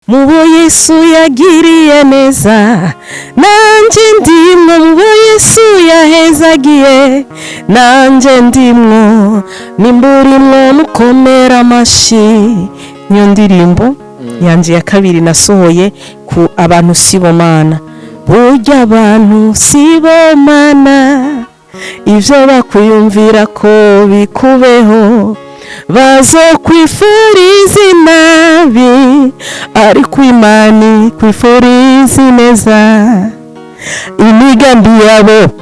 Mubo Yesu yagiriye neza, nanje ndimwo. Mubo Yesu yahezagiye, nanje ndimwo. Nimburimwo, mukomera amashi. Niyo ndirimbo yanje ya kabiri nasohoye ku Abantu Sibo Mana. Burya abantu sibo Mana, ivyo bakwiyumvira ko bikubeho, bazokwifuriza inabi, ariko Imana ikwifuriza ineza. Imigambi yabo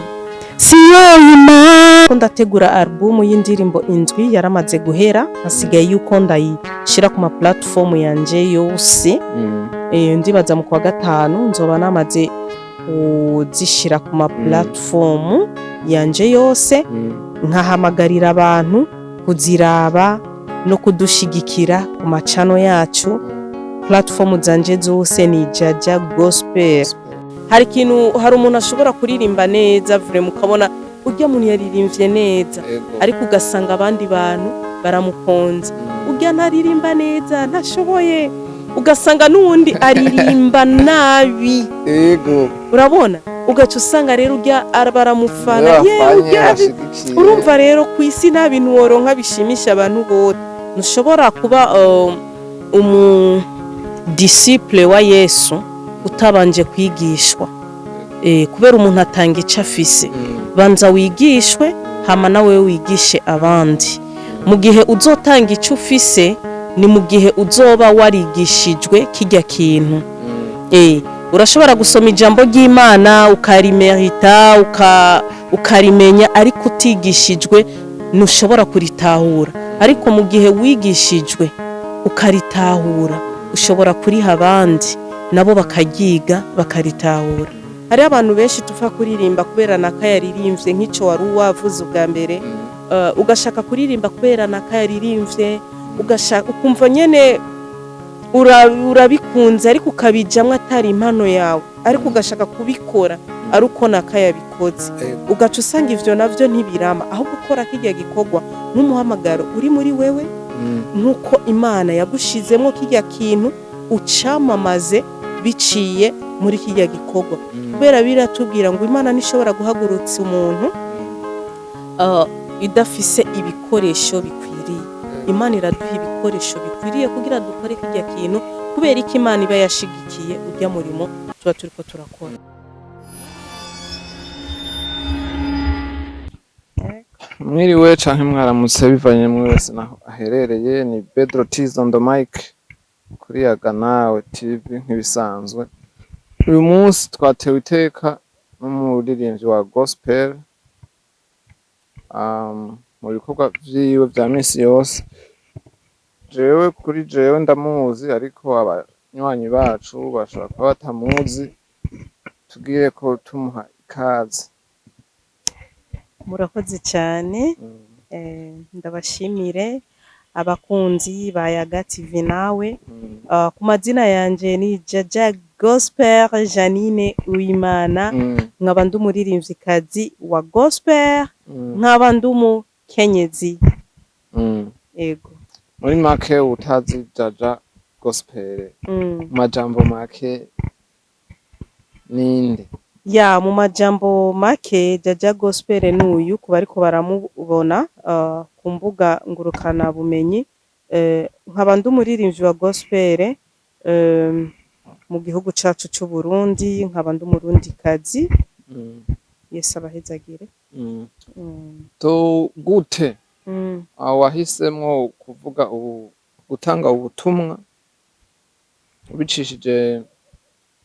siyo Imana. Ndategura album y'indirimbo indwi, yaramaze guhera, hasigaye yuko ndayishira ku ma platform yanje yose. Ndibaza mu kwa gatanu nzoba namaze kuzishira ku ma platform yanje yose, nkahamagarira abantu kuziraba no kudushigikira ku macano yacu. Platform zanje zose ni Jaja Gospel. Hari ikintu, hari umuntu ashobora kuririmba neza vraiment, ukabona urya muntu yaririmbye neza, ariko ugasanga abandi bantu baramukonze, urya ntaririmba neza, ntashoboye, ugasanga n'uwundi aririmba nabi. Urabona, ugaca usanga rero urya baramufana, ye bafanye urya bashigikiye. Urumva rero, ku isi nta bintu woronka bishimisha abantu bose. Ntushobora kuba umu disciple wa Yesu utabanje kwigishwa, kubera umuntu atanga ico afise. Banza wigishwe, hama nawe wigishe abandi. Mu gihe uzotanga ico ufise ni mu gihe uzoba warigishijwe kirya kintu. Urashobora gusoma ijambo ry'Imana, ukarimerita, ukarimenya, ariko utigishijwe ntushobora kuritahura. Ariko mu gihe wigishijwe ukaritahura, ushobora kuriha abandi, nabo bakaryiga, bakaritahura. Hariho abantu benshi tupfa kuririmba kubera naka yaririmbye, nk'icyo wari wavuze ubwa mbere. Ugashaka kuririmba kubera naka yaririmbye, ugashaka, ukumva nyene urabikunze, ariko ukabijamwo atari impano yawe, ariko ugashaka kubikora ari uko naka yabikoze. Ugaca usanga ivyo navyo ntibirama. Ahubwo ukora kirya gikorwa nk'umuhamagaro uri muri wewe, nk'uko Imana yagushizemo kirya kintu, ucamamaze biciye muri kirya gikorwa, kubera biratubwira ngo Imana ntishobora guhagurutsa umuntu idafise ibikoresho bikwiriye. Imana iraduha ibikoresho bikwiriye kugira dukore kirya kintu, kubera ko Imana iba yashigikiye urya murimo tuba turiko turakora. Mwiriwe canke mwaramutse, bivanye mwe wese naho aherereye. Ni Pedro Tiz on the mic kuri Yaga Nawe TV. Nk'ibisanzwe, uyu munsi twatewe iteka n'umuririmbyi wa gospel. Mu bikorwa vyiwe vya misi yose, jewe kuri jewe ndamuzi, ariko abanywanyi bacu bashobora kuba batamuzi. Tugire ko tumuha ikaze. Murakoze cyane. Ndabashimire abakunzi ba Yaga TV nawe. Ku mazina yanje ni Jaja Gospel Janine Uwimana, nkaba ndi umuririmvyikazi wa gospel, nkaba ndi umukenyezi. Ego. Muri make, utazi Jaja Gospel, mu majambo make ninde? Ya, mu majambo make, Jaja Gospel n'uyu ku bariko baramubona ku mbuga ngurukana bumenyi. Nkaba ndi umuririmbyi wa gospel mu gihugu cacu c'u Burundi, nkaba ndi Umurundikazi. Yesu abahezagire. To gute wahisemwo kuvuga ubu, gutanga ubutumwa ubicishije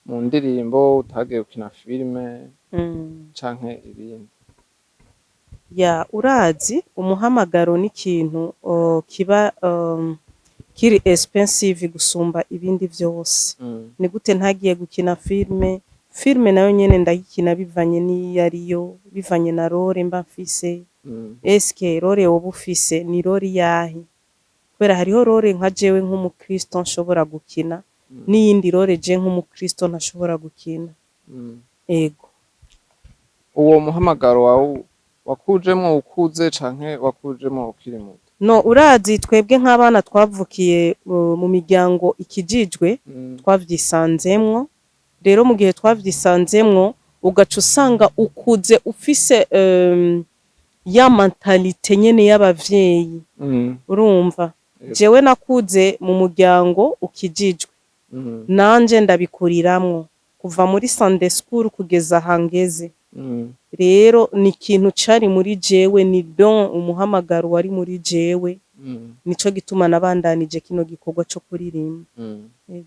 mu ndirimbo, utagiye gukina filime canke ibindi? Ya, urazi, umuhamagaro ni ikintu kiba kiri expensive gusumba ibindi vyose. Ni gute ntagiye gukina filime? Filime nayo nyene ndayikina bivanye n'iyo ariyo, bivanye na role mba mfise. Eske role woba ufise ni role iyahe? Kubera hariho role nka jewe nk'umukristo nshobora gukina, n'iyindi role je nk'umukristo ntashobora gukina. Ego. Uwo muhamagaro wawe wakujemwo ukuze canke wakujemwo ukiri muto? No, urazi twebwe nk'abana twavukiye mu miryango ikijijwe, twavyisanzemwo. Rero mu gihe twavyisanzemwo, ugaca usanga ukuze ufise ya mentalité nyene y'abavyeyi. Urumva, jewe nakuze mu muryango ukijijwe, nanje ndabikuriramwo kuva muri Sunday school kugeza hangeze. Rero ni ikintu cari muri jewe, ni don, umuhamagaro wari muri jewe. Nico gituma nabandanije kino gikorwa co kuririmba. Yego.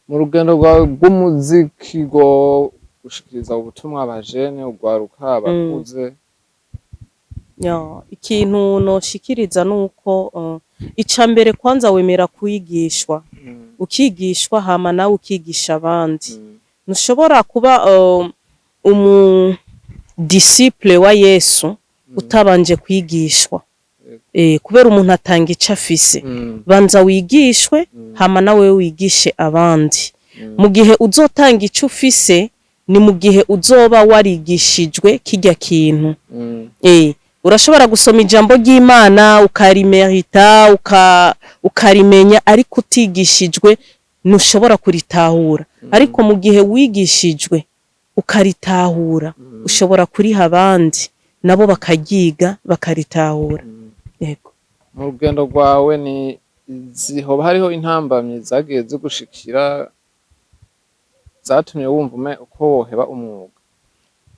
Mu rugendo rwawe rw'umuziki rwo gushikiriza ubutumwa abajene, urwaruka, abakuze. Ya, ikintu noshikiriza nuko ica mbere kwanza wemera kwigishwa, ukigishwa, hama nawe ukigisha abandi. Ntushobora kuba umu disciple wa Yesu utabanje kwigishwa. Kubera umuntu atanga ico afise. Banza wigishwe, hama nawe wigishe abandi. Mu gihe uzotanga ico ufise ni mu gihe uzoba warigishijwe kirya kintu. Urashobora gusoma ijambo ry'Imana ukarimerita, ukarimenya, ariko utigishijwe ntushobora kuritahura. Ariko mu gihe wigishijwe ukaritahura, ushobora kuriha abandi, nabo bakaryiga bakaritahura. Yego. Mu rugendo rwawe ni hoba hariho intambamyi zagiye zigushikira zatumye wumva uko woheba umwuga?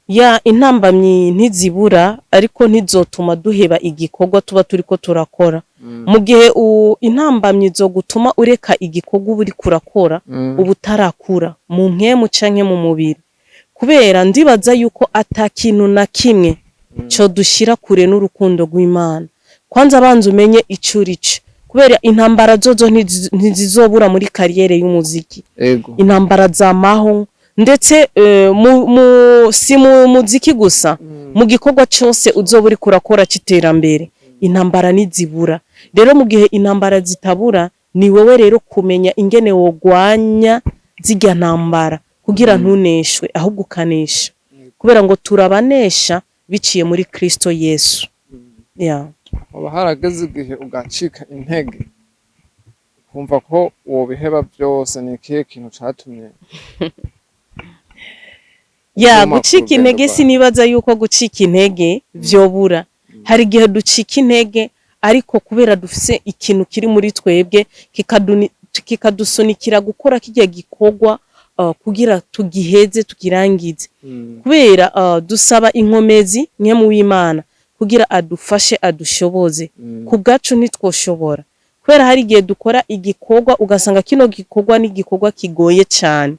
Ya, intambamyi ntizibura, ariko ntizotuma duheba igikorwa tuba turiko turakora. Mu gihe intambamyi zo gutuma ureka igikorwa uba uriko urakora, uba utarakura mu mpwemu canke mu mubiri, kubera ndibaza yuko ata kintu na kimwe co dushira kure n'urukundo rw'Imana. Kwanza banza umenye ico urico, kubera intambara zozo ntizizobura muri carrière y'umuziki. Intambara zamaho, ndetse si mu muziki gusa, mu gikorwa cose uzoba uriko urakora c'iterambere, intambara ntizibura. Rero mu gihe intambara zitabura, ni wewe rero kumenya ingene wogwanya zirya ntambara kugira ntuneshwe, ahubwo ukanesha, kubera ngo turabanesha biciye muri Kristo Yesu, yeah. Hoba harageze igihe ugacika intege, ukumva ko wobiheba vyose? Ni ikihe kintu catumye Ya, uguma ku gucika rugendo intege, rwawe? Sinibaza yuko gucika intege vyobura. Hari igihe ducika intege, ariko kubera dufise ikintu kiri muri twebwe kikadusunikira gukora kirya gikorwa kugira tugiheze, tukirangize, kubera dusaba inkomezi nke w'Imana kugira adufashe, adushoboze. Ku bwacu ntitwoshobora, kubera hari igihe dukora igikorwa ugasanga kino gikorwa ni igikorwa kigoye cane.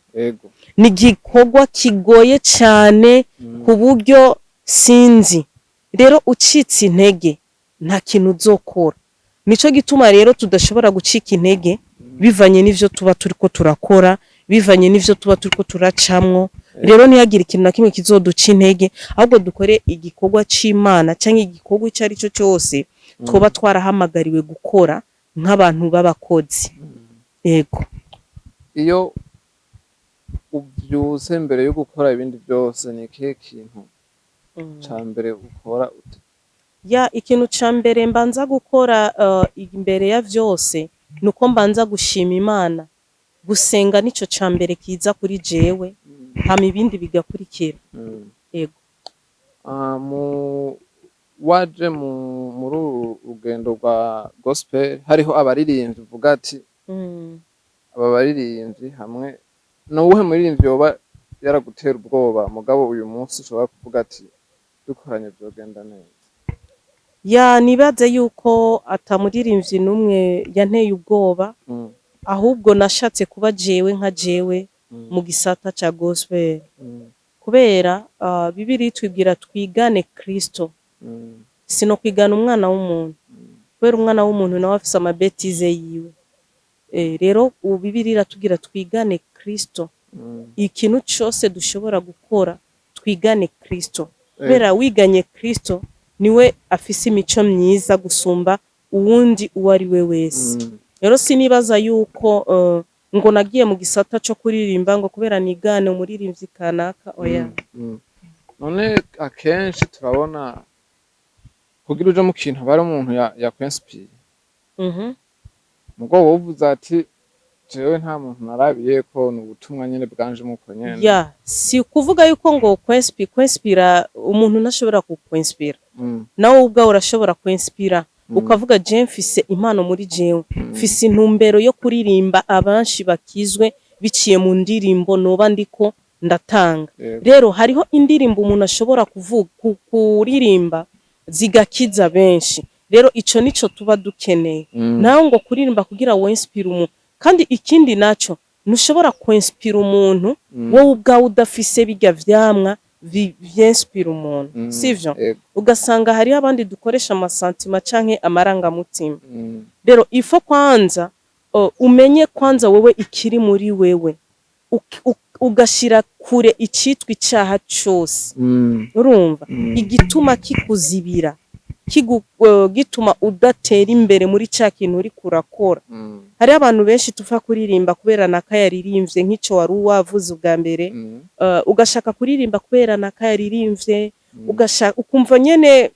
Ni igikorwa kigoye cane ku buryo sinzi. Rero ucitse intege nta kintu uzokora. Nico gituma rero tudashobora gucika intege bivanye n'ivyo tuba turiko turakora, bivanye n'ivyo tuba turiko turacamwo. Rero ntihagire ikintu na kimwe kizoduca intege, ahubwo dukore igikorwa c'Imana canke igikorwa ico ari cyo cyose twoba twarahamagariwe gukora nk'abantu b'abakozi. Yego. Iyo uvyutse, mbere yo gukora ibindi vyose, ni ikihe kintu ca mbere ukora? Ya, ikintu ca mbere mbanza gukora imbere ya vyose nuko mbanza gushima Imana. Gusenga nico ca mbere kiza kuri jewe, hama ibindi bigakurikira. Yego. Ah, mu waje muri uru rugendo rwa gospel, hariho abaririmbyi uvuga ati aba baririmbyi hamwe, ni uwuhe muririmbyi yoba yaragutera ubwoba, mugabo uyu munsi ushobora kuvuga ati dukoranye vyogenda neza? Ya, nibaze yuko ata muririmbyi n'umwe yanteye ubwoba, ahubwo nashatse kuba jewe nka jewe mu gisata ca gospel, kubera Bibiliya itubwira twigane Kristo. Sino kwigana umwana w'umuntu, kubera umwana w'umuntu nawe afise ama bêtises yiwe. Rero ubu Bibiliya iratubwira twigane Kristo. Ikintu cose dushobora gukora, twigane Kristo, kubera wiganye Kristo niwe afise imico myiza gusumba uwundi uwo ari we wese. Rero sinibaza yuko ngo nagiye mu gisata co kuririmba ngo kubera nigane umuririmbyi kanaka, oya. None akenshi turabona Kugira uje mu kintu aba ari umuntu yakwinspire. Mugabo wowe uvuze ati: "Jewe nta muntu narabiyeko, ni ubutumwa nyene bwanjemwo uko nyene." Ya, si kuvuga yuko ngo kwinspira, umuntu ntashobora kukwinspira. Nawe ubwawe urashobora kwinspira, ukavuga: "Je mfise impano muri jewe, mfise intumbero yo kuririmba abanshi bakizwe biciye mu ndirimbo noba ndiko ndatanga." Rero hariho indirimbo umuntu ashobora kuvuga, kuririmba zigakiza benshi. Rero ico nico tuba dukeneye. Nawe ngo kuririmba kugira winspire umuntu. Kandi ikindi naco, ntushobora kwinspira umuntu wowe ubwawe udafise birya vyamwa vyinspira umuntu, sivyo? Yego. Ugasanga hariho abandi dukoresha ama sentiments canke amarangamutima. Rero ifo kwanza umenye kwanza wewe ikiri muri wewe, ugashira kure icitwa icaha cose. Urumva, igituma kikuzibira, gituma udatera imbere muri ca kintu uriko urakora. Hariho abantu benshi tuva kuririmba kubera naka yaririmbye, nk'ico wari wavuze ubwa mbere. Ugashaka kuririmba kubera naka yaririmbye, ugashaka ukumva nyene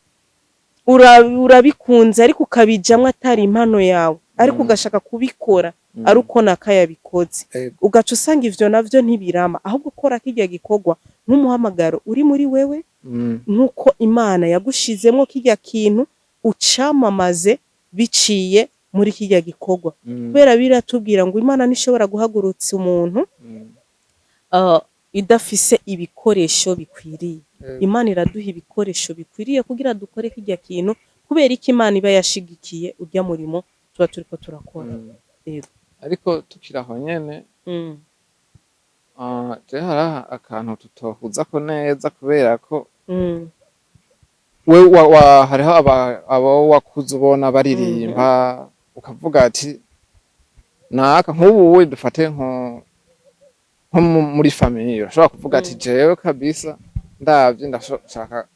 urabikunze, ariko ukabijamwo atari impano yawe, ariko ugashaka kubikora ari uko naka yabikoze. Ugaca usanga ivyo navyo ntibirama. Ahubwo ukora kirya gikorwa nk'umuhamagaro uri muri wewe, nk'uko Imana yagushizemwo kirya kintu, ucamamaze biciye muri kirya gikorwa. Kubera biratubwira ngo Imana ntishobora guhagurutsa umuntu idafise ibikoresho bikwiriye. Imana iraduha ibikoresho bikwiriye kugira dukore kirya kintu. Kubera iki? Imana iba yashigikiye urya murimo tuba turiko turakora. Yego. Ariko tukiri aho nyene, je hariho akantu tutohuzako neza, kubera ko we hariho abo wakuze ubona baririmba, ukavuga ati naka. Nk'ubu we dufate nko muri famille, urashobora kuvuga ati: "Jewe kabisa ndavye ndashaka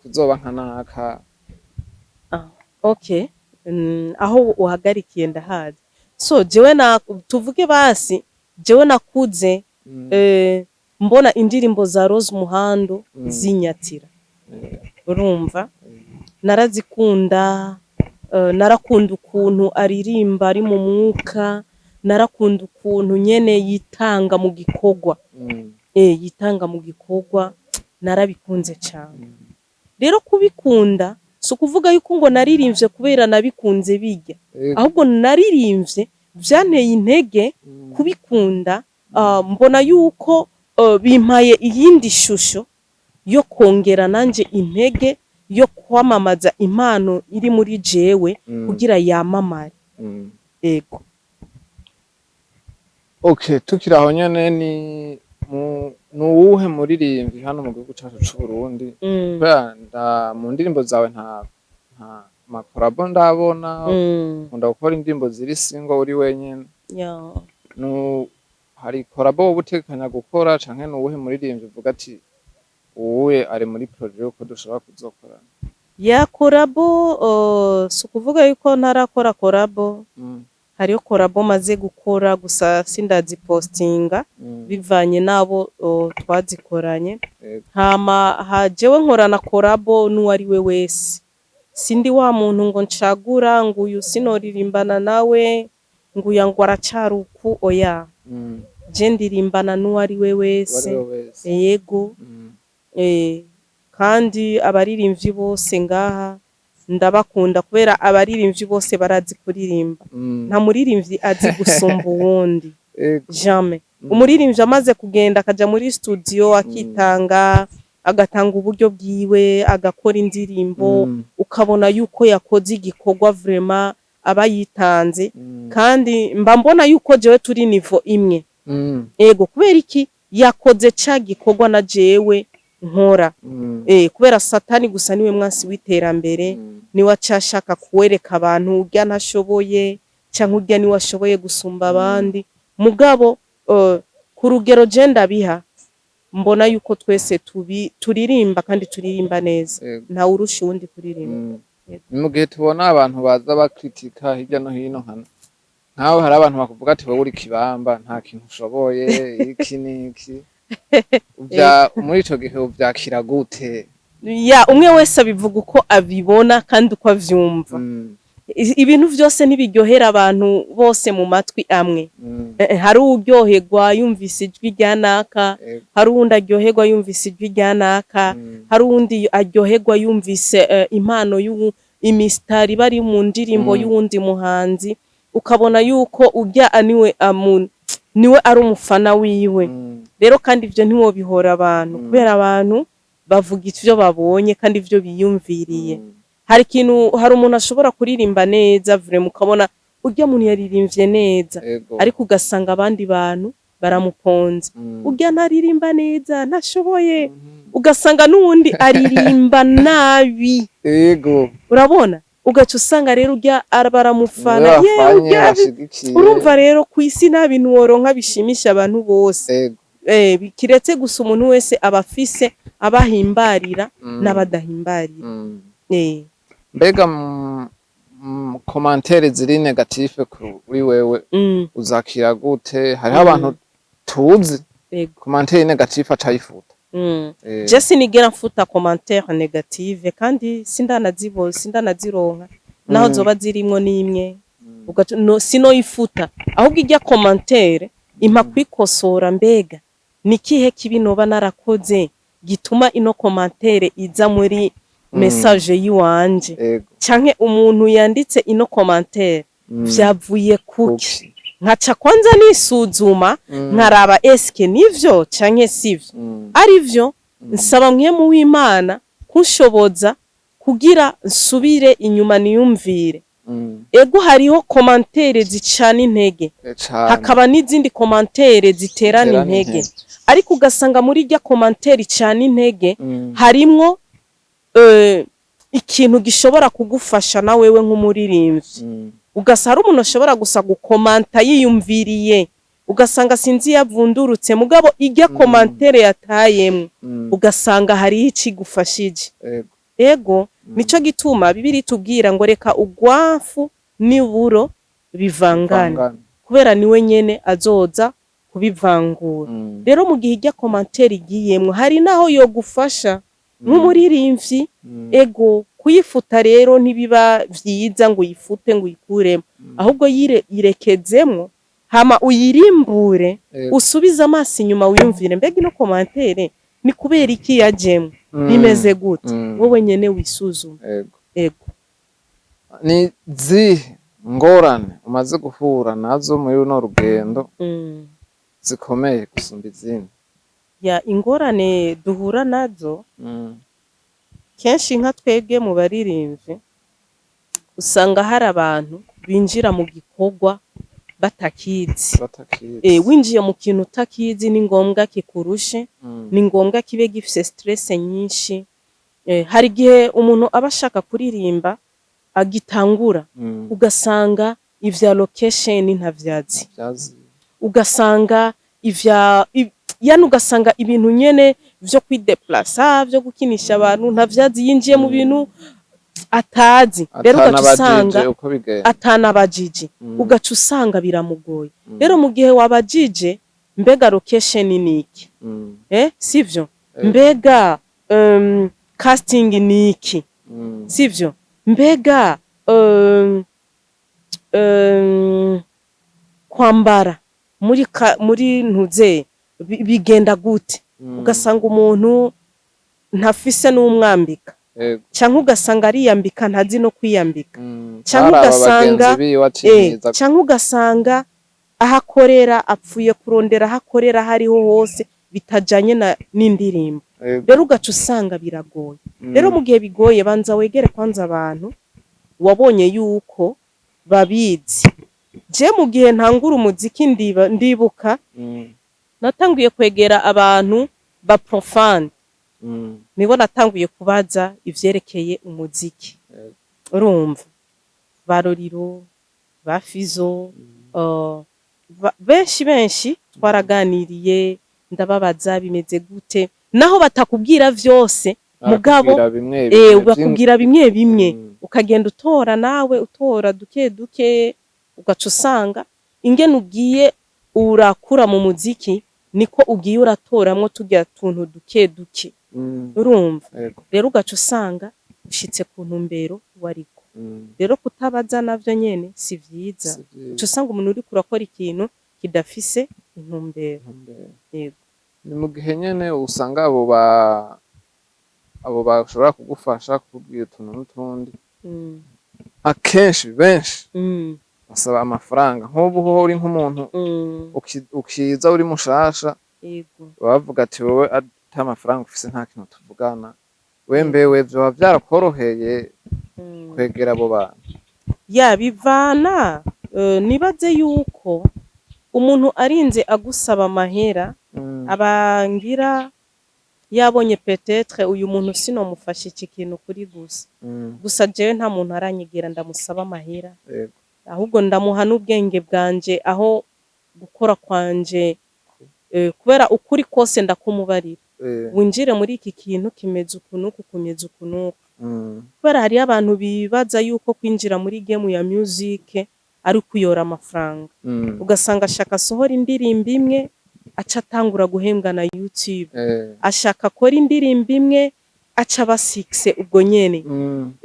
kuzoba nka naka." Ah, okay. Aho uhagarikiye ndahazi. So jewe na tuvuge basi, jewe nakuze mbona indirimbo za Rose Muhando zinyatira. Urumva, narazikunda, narakunda ukuntu aririmba ari mu mwuka, narakunda ukuntu nyene yitanga mu gikorwa. Yitanga mu gikorwa, narabikunze cane. Rero kubikunda si ukuvuga yuko ngo naririmbye kubera nabikunze bijya, ahubwo naririmbye vyanteye intege kubikunda. Mbona yuko bimpaye iyindi shusho yo kongera nanje intege yo kwamamaza impano iri muri jewe kugira yamamare. Ego. Okay, tukiri aho nyene, ni nuwuhe muririmvyi hano mu gihugu cacu c'Uburundi? Kubera mu ndirimbo zawe nta ma collabo ndabona, ukunda gukora indirimbo ziri single, uri wenyene. Nu hari collabo woba utegekanya gukora, canke nuwuhe muririmvyi uvuga ati uwuye ari muri projet yuko dushobora kuzokorana? Ya, collabo, si ukuvuga yuko ntarakora collabo. Hariho collabo maze gukora, gusa sindazipostinga bivanye n'abo twazikoranye. Hama jewe nkorana collabo n'uwari we wese. Sindi wa muntu ngo ncagura ngo uyu sinoririmbana nawe, ngo uya ngo aracari uku, oya. Je ndirimbana n'uwari we wese. Uwari we wese. Yego. Kandi abaririmbyi bose ngaha ndabakunda, kubera abaririmbyi bose barazi kuririmba. Nta muririmbyi azi gusumba uwundi. Jamais. Umuririmbyi amaze kugenda akaja muri studio, akitanga, agatanga uburyo bwiwe, agakora indirimbo, ukabona yuko yakoze igikorwa, vraiment aba yitanze. Kandi mba mbona yuko jewe turi niveau imwe. Ego, kubera iki? Yakoze ca gikorwa na jewe nkora. Kubera Satani gusa niwe mwansi w'iterambere. Niwe acashaka kuwereka abantu urya ntashoboye, canke urya niwe ashoboye gusumba abandi. Mugabo ku rugero je ndabiha, mbona yuko twese turirimba kandi turirimba neza. Ntawe urusha uwundi kuririmba. Yego. Ni mu gihe tubona abantu baza bakritika hirya no hino, nkawe hari abantu bakuvuga ati: "Wowe uri kibamba, nta kintu ushoboye," iki n'iki. Muri ico gihe uvyakira gute? Ya, umwe wese abivuga uko abibona kandi uko avyumva. Ibintu vyose ntibiryohera abantu bose mu matwi amwe. Hari uwuryoherwa yumvise ijwi rya naka, hari uwundi aryoherwa yumvise ijwi rya naka, hari uwundi aryoherwa yumvise impano imisitari bari mu ndirimbo y'uwundi muhanzi, ukabona yuko urya niwe niwe ari umufana wiwe. Rero kandi ivyo ntiwobihora abantu, kubera abantu bavuga ivyo babonye kandi ivyo biyumviriye. Hari ikintu, hari umuntu ashobora kuririmba neza vraiment, ukabona urya muntu yaririmbye neza, ariko ugasanga abandi bantu baramuponze, urya ntaririmba neza, ntashoboye. Ugasanga n'uwundi aririmba nabi. Urabona, ugaca usanga rero urya baramufana. Niwe ye bafanye, urya bashigikiye. Urumva rero, ku isi nta bintu woronka bishimisha abantu bose. Kiretse gusa umuntu wese aba afise abahimbarira n'abadahimbarira. Mbega commentaires ziri négatives kuri wewe uzakira gute? Hariho abantu tuzi commentaire négative acayifuta. Je sinigera mfuta commentaire négative, kandi sindanazironka naho zoba zirimwo n'imwe. No, sinoyifuta, ahubwo ijya commentaire impa kwikosora: mbega ni kihe kibi noba narakoze gituma ino commentaire iza muri message yiwanje, canke umuntu yanditse ino commentaire vyavuye kuki? Kuki? Nkaca kwanza nisuzuma, nkaraba eske nivyo canke sivyo. Arivyo, nsaba Mpwemu w'Imana kunshoboza kugira nsubire inyuma niyumvire. Ego, hariho commentaires zicana intege, Cane. hakaba n'izindi commentaires ziterana ziterana intege. Intege. Ariko ugasanga muri irya commentaire icana intege harimwo ikintu gishobora kugufasha na wewe nk'umuririmbyi. Ugasanga hari umuntu ashobora gusa gukomanta yiyumviriye, ugasanga sinzi yavundurutse, mugabo irya commentaire yatayemwo, ugasanga hariho ikigufashije. Ego, nico gituma Bibiliya itubwira ngo reka ugwafu n'uburo bivangane, Bivangane. kubera niwe nyene azoza kubivangura. Rero mu gihe irya commentaire igiyemwo, hari naho yogufasha nk'umuririmvyi. Ego, kuyifuta rero ntibiba vyiza ngo uyifute, ngo uyikuremo, ahubwo yirekezemwo, hama uyirimbure, usubize amaso inyuma, wiyumvire: mbega ino commentaire ni kubera iki yajemwo? Bimeze gute? Wowe nyene wisuzume. Ego. Ni zihe ngorane umaze guhura nazo muri runo rugendo zikomeye gusumba izindi? Ya, ingorane duhura nazo kenshi nka twebwe mu baririmbyi, usanga hari abantu binjira mu gikorwa batakizi. Batakizi. Winjiye mu kintu utakizi, ni ngombwa kikurushe, ni ngombwa kibe gifise stress nyinshi. Hari igihe umuntu aba ashaka kuririmba agitangura, ugasanga ivya location ntavyazi, Vyazi. ugasanga ivya yani ugasanga ibintu nyene vyo kwideplasa, vyo gukinisha abantu ntavyazi, yinjiye mu bintu atazi. Rero ugaca usanga Atanabajije uko bigenda. Atanabajije, ugaca usanga biramugoye. Rero mu gihe wabajije: mbega location ni iki? Sivyo? Mbega casting ni iki? Sivyo? Mbega kwambara muri ntuze bigenda gute? Ugasanga umuntu ntafise n'umwambika, canke ugasanga ariyambika, ntazi no kwiyambika, canke Baraba ugasanga bagenzi biwe acinyiza. Canke ugasanga aho akorera apfuye kurondera aho akorera aho ariho hose bitajanye n'indirimbo. Rero ugaca usanga biragoye. Rero mu gihe bigoye, banza wegere kwanza abantu wabonye yuko babizi. Je mu gihe ntangura umuziki, ndibuka natanguye kwegera abantu ba profane, nibo natanguye kubaza ivyerekeye umuziki. Urumva, ba Roriro, ba Fizo, benshi benshi twaraganiriye, ndababaza bimeze gute, naho batakubwira vyose, mugabo Barakubwira bimwe bimwe. Bakubwira bimwe bimwe, ukagenda utora nawe, utora duke duke, ugaca usanga ingene ugiye urakura mu muziki niko ugiye uratoramwo turya tuntu duke duke. Urumva? Yego. Rero ugaca usanga ushitse ku ntumbero wariko. Rero kutabaza navyo nyene si vyiza. Si vyiza. Uca usanga umuntu uriko urakora ikintu kidafise intumbero. Intumbero. Yego. Ni mu gihe nyene usanga abo bashobora kugufasha kukubwira utuntu n'utundi, akenshi benshi basaba amafaranga. Nk'ubu ho uri nk'umuntu ukiza uri mushasha, bavuga ati: "Wowe ata mafaranga ufise nta kintu tuvugana." We mbewe vyoba vyarakoroheye kwegera abo bantu? Ya, bivana. Nibaze yuko umuntu arinze agusaba amahera, abangira yabonye peut-être uyu muntu sinomufasha iki kintu kuri gusa. Gusa jewe nta muntu aranyegera ndamusaba amahera, ahubwo ndamuha n'ubwenge bwanje, aho gukora kwanje, kubera ukuri kose ndakumubarira: "Winjire muri iki kintu kimeze uku n'uku, kumeze uku n'uku." Kubera hariyo abantu bibaza yuko kwinjira muri game ya music ari ukuyora amafaranga, ugasanga ashaka asohora indirimbo imwe aca atangura guhembwa na YouTube, ashaka akora indirimbo imwe aca aba succès ubwo nyene.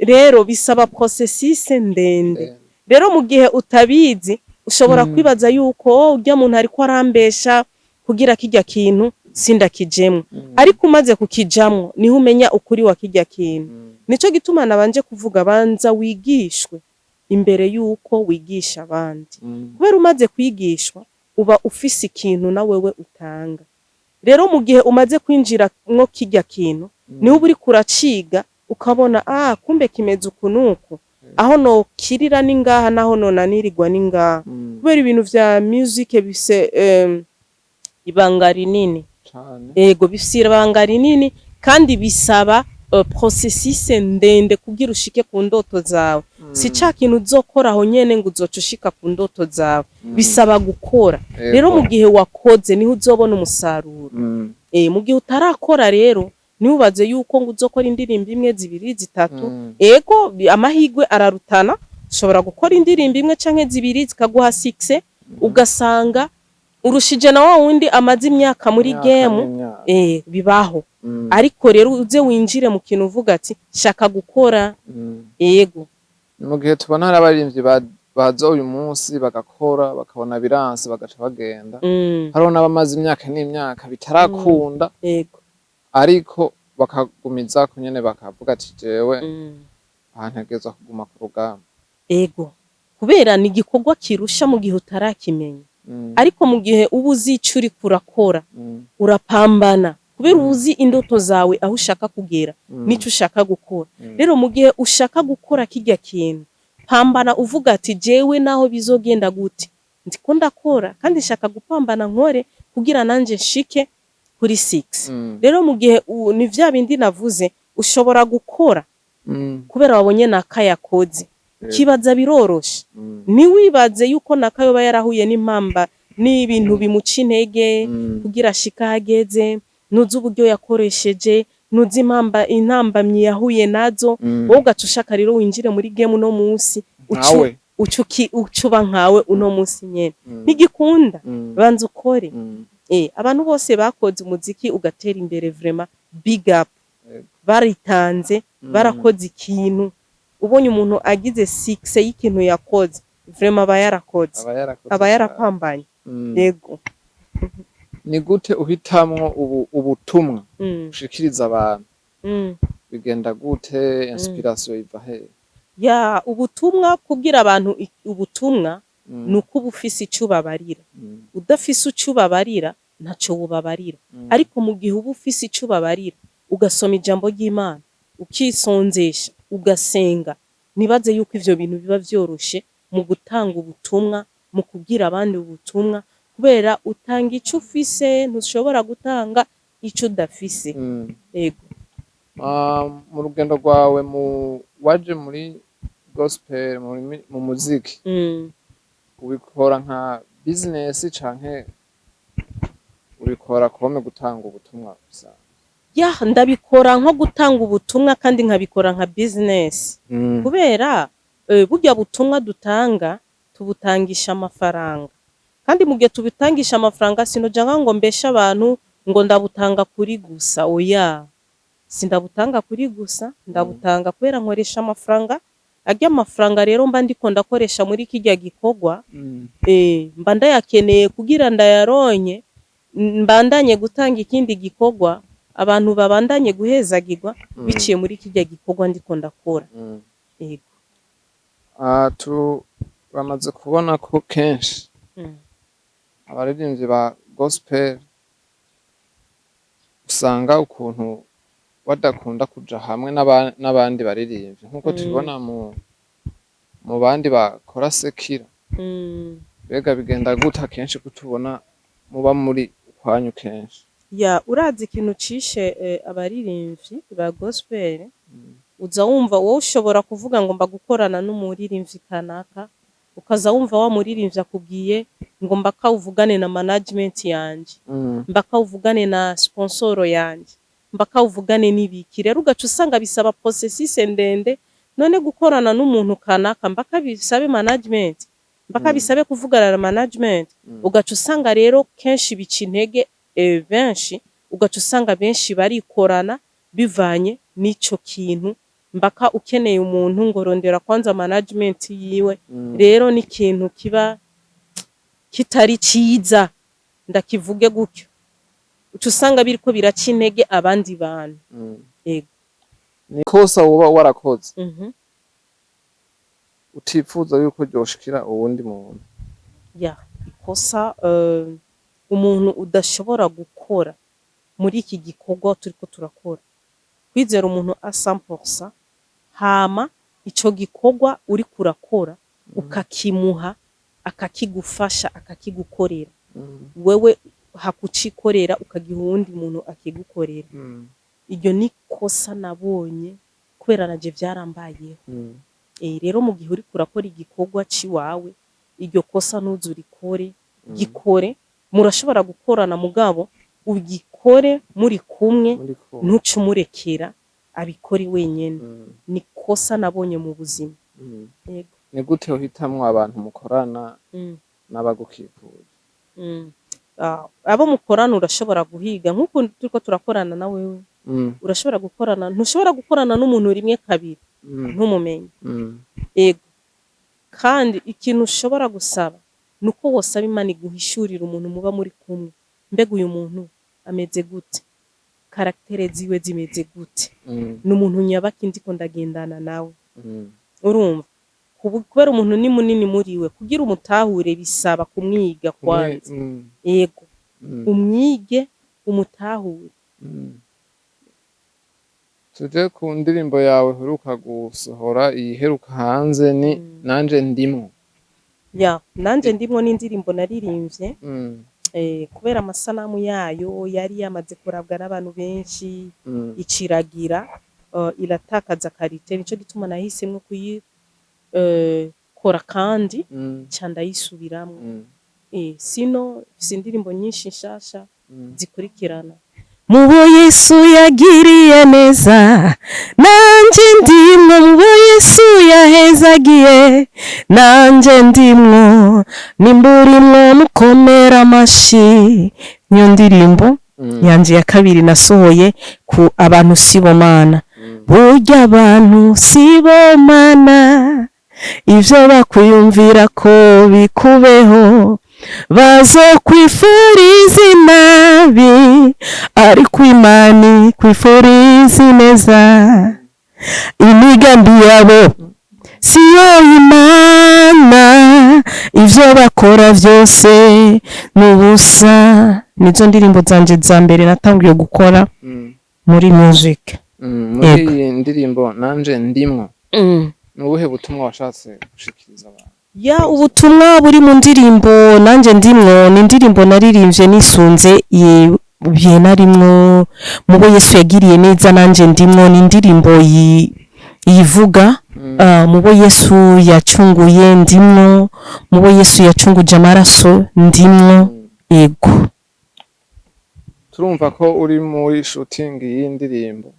Rero bisaba processus ndende. Rero mu gihe utabizi ushobora kwibaza yuko: "Oh, urya muntu ariko arambesha kugira kirya kintu sindakijemwo." Ariko umaze kukijamwo niho umenya ukuri wa kirya kintu. Nico gituma nabanje kuvuga: banza wigishwe imbere yuko wigisha abandi, kubera umaze kwigishwa uba ufise ikintu na wewe utanga. Rero mu gihe umaze kwinjira mwo kirya kintu, niho uba uriko uraciga, ukabona: "Ah, kumbe kimeze uku nuku, aho nokirira ni ngaha, naho nonanirirwa ni ngaha." Kubera ibintu vya music bifise ibanga rinini. Cane. Ego, bifise ibanga rinini kandi bisaba processus ndende kugira ushike ku ndoto zawe. Si ca kintu uzokora aho nyene ngo uzoca ushika ku ndoto zawe, bisaba gukora. Rero mu gihe wakoze niho uzobona umusaruro. Mu gihe utarakora rero, ntiwubaze yuko ngo uzokora indirimbo imwe, zibiri, zitatu. Ego, amahirwe ararutana, ushobora gukora indirimbo imwe canke zibiri zikaguha succès, ugasanga urushije na wa wundi amaze imyaka muri Imyaka game. n'imyaka. Bibaho. Ariko rero uze winjire mu kintu uvuga ati: "Shaka gukora." Ego. Ni mu gihe tubona hari abaririmbyi baza uyu munsi bagakora, bakabona biranse, bagaca bagenda. Hariho n'abamaze imyaka n'imyaka bitarakunda, ariko bakagumizako nyene, bakavuga ati: "Jewe aha ntegerezwa kuguma ku rugamba." Ego, kubera ni igikorwa kirusha mu gihe utarakimenya. Ariko mu gihe uba uzi ico uriko urakora, urapambana, kubera uba uzi indoto zawe, aho ushaka kugera n'ico ushaka gukora. Rero mu gihe ushaka gukora kirya kintu, pambana uvuga ati: "Jewe naho bizogenda gute ndiko ndakora, kandi nshaka gupambana nkore kugira nanje nshike kuri 6." Rero mu gihe ni vya bindi navuze, ushobora gukora kubera wabonye naka yakoze, ukibaza biroroshe. Ntiwibaze yuko naka yoba yarahuye n'impamba n'ibintu bimuca intege kugira ashike aho ageze. Ntuzi uburyo yakoresheje, ntuzi impamba intambamyi yahuye nazo. Wowe ugaca ushaka rero winjire muri game uno munsi, Nkawe. ucuba nkawe uno munsi nyene. Ntigikunda. Banza ukore. Abantu bose bakoze umuziki ugatera imbere, vraiment big up. Baritanze, barakoze ikintu. Ubonye umuntu agize succès y'ikintu yakoze, vraiment aba yarakoze, aba yarakoze aba yarapambanye. Yego. Ni gute uhitamwo ubutumwa ushikiriza abantu? Bigenda gute? Inspiration iva he? Ya, ubutumwa, kubwira abantu ubutumwa, ni uko uba ufise ico ubabarira. Udafise ico ubabarira ntaco wobabarira. Ariko mu gihe uba ufise ico ubabarira, ugasoma ijambo ry'Imana, ukisonzesha, ugasenga, nibaze yuko ivyo bintu biba vyoroshe mu gutanga ubutumwa, mu kubwira abandi ubutumwa, kubera utanga ico ufise, ntushobora gutanga ico udafise. Ego. Ah, mu rugendo rwawe mu waje muri gospel, mu muziki, ubikora nka business canke ubikora comme gutanga ubutumwa gusa? Ya, ndabikora nko gutanga ubutumwa kandi nkabikora nka business, kubera burya butumwa dutanga tubutangisha amafaranga, kandi mu gihe tubitangisha amafaranga sinoja ngo mbeshe abantu ngo ndabutanga kuri gusa, oya. Sindabutanga kuri gusa, ndabutanga kubera nkoresha amafaranga. Arya amafaranga rero mba ndiko ndakoresha muri kirya gikorwa, mba ndayakeneye kugira ndayaronke, mbandanye gutanga ikindi gikorwa, abantu babandanye guhezagirwa biciye muri kirya gikorwa ndiko ndakora. Yego. Ah, turamaze kubona ko kenshi abaririmbyi ba gospel usanga ukuntu badakunda kuja hamwe n'abandi baririmbyi, nk'uko tubibona mu bandi bakora secular. Mbega bigenda gute akenshi kutubona muba muri ukwanyu kenshi? Ya, urazi ikintu cishe abaririmbyi ba gospel? Uza wumva wowe ushobora kuvuga ngo mba gukorana n'umuririmbyi kanaka, ukaza wumva wa muririmbyi akubwiye ngo mbaka uvugane na management yanje, mbaka uvugane na sponsor yanje, mbaka uvugane n'ibiki. Rero ugaca usanga bisaba processus ndende. None gukorana n'umuntu kanaka mbaka bisabe management, mbaka bisabe kuvugana na management. Ugaca usanga rero kenshi bica intege benshi, ugaca usanga benshi barikorana bivanye n'ico kintu, mbaka ukeneye umuntu ngo rondera kwanza management yiwe. Rero ni ikintu kiba kitari ciza, ndakivuge gutyo. Uca usanga biriko biraca intege abandi bantu. Ego. Ni kosa woba warakoze utifuza yuko ryoshikira uwundi muntu? Ya, ikosa umuntu udashobora gukora muri iki gikorwa turiko turakora, kwizera umuntu a 100%, hama ico gikorwa uriko urakora ukakimuha, akakigufasha, akakigukorera. Wewe hakucikorera ukagiha uwundi muntu akigukorera. Iryo ni kosa nabonye kubera naje vyarambayeho. Rero mu gihe uriko urakora igikorwa ciwawe, iryo kosa ntuzurikore. Gikore, murashobora gukorana, mugabo ugikore muri kumwe. Muri kumwe. Ntuce umurekera abikore wenyene. Ni kosa nabonye mu buzima. Yego. Ni gute uhitamwo abantu mukorana n'abagukikuje? Ah, abo mukorana urashobora guhiga nk'uko turiko turakorana na wewe. Urashobora gukorana, ntushobora gukorana n'umuntu rimwe, kabiri ntumumenye. Ego, kandi ikintu ushobora gusaba ni uko wosaba Imana iguhishurira umuntu muba muri kumwe. Mbega uyu muntu ameze gute? Caractère ziwe zimeze gute? Ni umuntu nyabaki ndiko ndagendana nawe? Urumva, kubera umuntu ni munini muri we, kugira umutahure bisaba kumwiga kwanza. Ego. Umwige, umutahure. Tuje ku ndirimbo yawe uheruka gusohora, iyiheruka hanze ni Nanje Ndimwo. Ya, Nanje Ndimwo n'indirimbo naririmbye kubera amasanamu yayo yari yamaze kurabwa n'abantu benshi, iciragira iratakaza qualité. Nico gituma nahisemwo kuyi kora kandi ca ndayisubiramwo. Sino mfise indirimbo nyinshi nshasha zikurikirana. Mubo Yesu yagiriye neza, nanje ndimwo. Mubo Yesu yahezagiye, nanje ndimwo. Nimburimwo, mukomera amashi. Niyo ndirimbo yanje ya kabiri nasohoye ku Abantu Sibo Mana. Burya abantu sibo Mana, ivyo bakwiyumvira ko bikubeho, bazokwifuriza inabi, ariko Imana ikwifuriza ineza. Imigambi yabo siyo Imana, ivyo bakora vyose ni ubusa. Nizo ndirimbo zanje za mbere natanguye gukora muri music. Muri Yego. iyi ndirimbo Nanje Ndimwo, ni ubuhe butumwa washatse gushikiriza abantu? Ya, ubutumwa buri mu ndirimbo Nanjye Ndimwo, ni indirimbo naririmbye nisunze ibihe narimwo. Mu bo Yesu yagiriye neza, nanjye ndimwo. Ni indirimbo yivuga mu bo Yesu yacunguye ndimwo, mu bo Yesu yacunguje amaraso ndimwo. Ego. Turumva ko uri muri shooting y'indirimbo.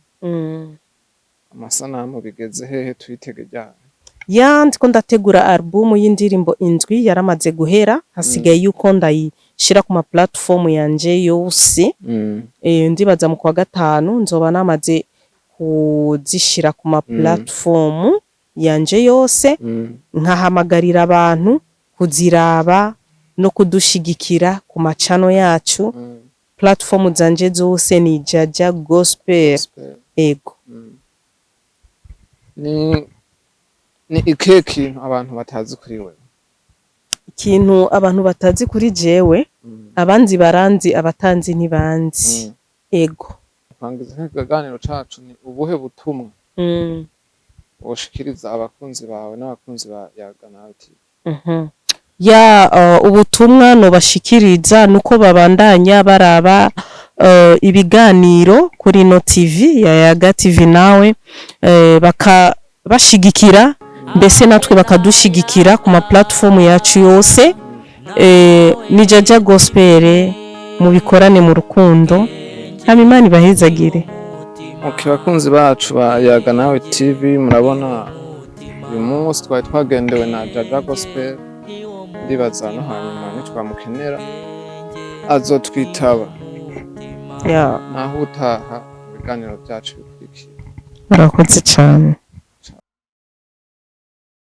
Amasanamu bigeze hehe? Twitege ryari? Ya, ndiko ndategura album y'indirimbo indwi, yaramaze guhera, hasigaye yuko ndayishira ku ma platform yanje yose. Ndibaza mu kwa gatanu nzoba namaze Kuzishira ku ma platform yanje yose, nkahamagarira abantu kuziraba no kudushigikira ku macano yacu. Platform zanje zose ni Jaja Gospel. Gospel. Ego. Ni ikihe kintu abantu batazi kuri wewe? Ikintu abantu batazi kuri jewe, abanzi baranzi, abatanzi ntibanzi. Ego. Kurangiza nk'ikiganiro cacu, ni ubuhe butumwa woshikiriza abakunzi bawe n'abakunzi ba Yaga Nawe TV? Ya, ubutumwa nobashikiriza nuko babandanya baraba ibiganiro kuri ino TV ya Yaga TV Nawe, baka bashigikira mbese natwe bakadushigikira ku ma platform yacu yose. Ni Jaja Gospel, mubikorane mu rukundo, hama Imana ibahezagire. Okay, bakunzi bacu ba Yaga Nawe TV, murabona uyu munsi twari twagendewe na Jaja Gospel. Ndibaza no hanyuma nitwamukenera azotwitaba. Naho utaha mu biganiro byacu bikurikira. Murakoze cyane.